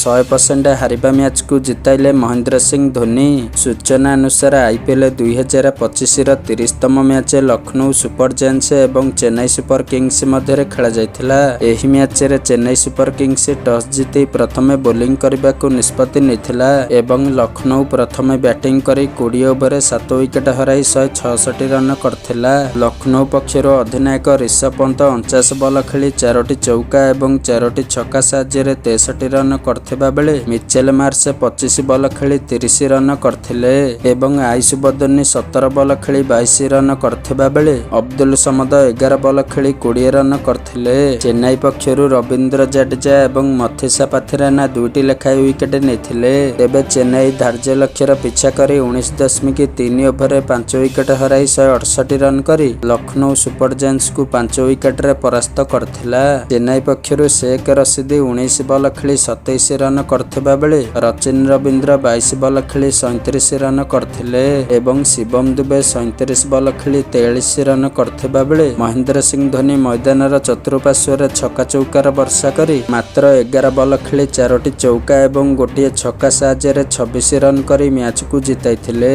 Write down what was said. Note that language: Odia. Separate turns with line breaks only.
100% ହାରିବା ମ୍ୟାଚକୁ ଜିତାଇଲେ ମହେନ୍ଦ୍ର ସିଂ ଧୋନି। ସୂଚନା ଅନୁସାରେ, ଆଇପିଏଲ୍ 2025ର 30ତମ ମ୍ୟାଚ୍ ଲକ୍ଷ୍ନୌ ସୁପର ଜାଏଣ୍ଟସ୍ ଏବଂ ଚେନ୍ନାଇ ସୁପର କିଙ୍ଗସ୍ ମଧ୍ୟରେ ଖେଳାଯାଇଥିଲା। ଏହି ମ୍ୟାଚରେ ଚେନ୍ନାଇ ସୁପର କିଙ୍ଗସ୍ ଟସ୍ ଜିତି ପ୍ରଥମେ ବୋଲିଂ କରିବାକୁ ନିଷ୍ପତ୍ତି ନେଇଥିଲା ଏବଂ ଲକ୍ଷ୍ନୌ ପ୍ରଥମେ ବ୍ୟାଟିଂ କରି 20 ଓଭରରେ 7 ୱିକେଟ୍ ହରାଇ 166 ରନ୍ କରିଥିଲା। ଲକ୍ଷ୍ନୌ ପକ୍ଷରୁ ଅଧିନାୟକ ରିଷଭ ପନ୍ତ 49 ବଲ ଖେଳି ଚାରୋଟି ଚୌକା ଏବଂ ଚାରୋଟି ଛକା ସାହାଯ୍ୟରେ 63 ରନ୍ କରିଥିବା ବେଳେ ମିଚେଲ ମାର୍ଶ 25 ବଲ ଖେଳି 30 ରନ୍ କରିଥିଲେ ଏବଂ ଆୟୁଷ ବଦୋନି 17 ବଲ ଖେଳି 22 ରନ୍ କରିଥିବା ବେଳେ ଅବଦୁଲ ସମଦ 11 ବଲ ଖେଳି 20 ରନ୍ କରିଥିଲେ। ଚେନ୍ନାଇ ପକ୍ଷରୁ ରବୀନ୍ଦ୍ର ଜାଡେଜା ଏବଂ ମଥିସା ପାଥିରାନା ଦୁଇଟି ଲେଖାଏଁ ୱିକେଟ୍ ନେଇଥିଲେ। ତେବେ ଚେନ୍ନାଇ ଧାର୍ଯ୍ୟ ଲକ୍ଷ୍ୟର ପିଛା କରି 19.3 ଓଭରରେ 5 ୱିକେଟ୍ ହରାଇ 168 ରନ୍ କରି ଲକ୍ଷ୍ନୌ ସୁପର ଜାଏଣ୍ଟସକୁ 5 ୱିକେଟରେ ପରାସ୍ତ କରିଥିଲା। ଚେନ୍ନାଇ ପକ୍ଷରୁ ଶେଖ ରସିଦ 19 ବଲ ଖେଳି 27 ରନ୍ କରିଥିବା ବେଳେ ରଚିନ ରବୀନ୍ଦ୍ର 22 ବଲ ଖେଳି 37 ରନ୍ କରିଥିଲେ ଏବଂ ଶିବମ ଦୁବେ 37 ବଲ ଖେଳି 43 ରନ୍ କରିଥିବା ବେଳେ ମହେନ୍ଦ୍ର ସିଂ ଧୋନି ମଇଦାନର ଚତୁଃପାର୍ଶ୍ୱରେ ଛକା ଚୌକାର ବର୍ଷା କରି ମାତ୍ର 11 ବଲ ଖେଳି ଚାରୋଟି ଚୌକା ଏବଂ ଗୋଟିଏ ଛକା ସାହାଯ୍ୟରେ 26 ରନ୍ କରି ମ୍ୟାଚକୁ ଜିତାଇଥିଲେ।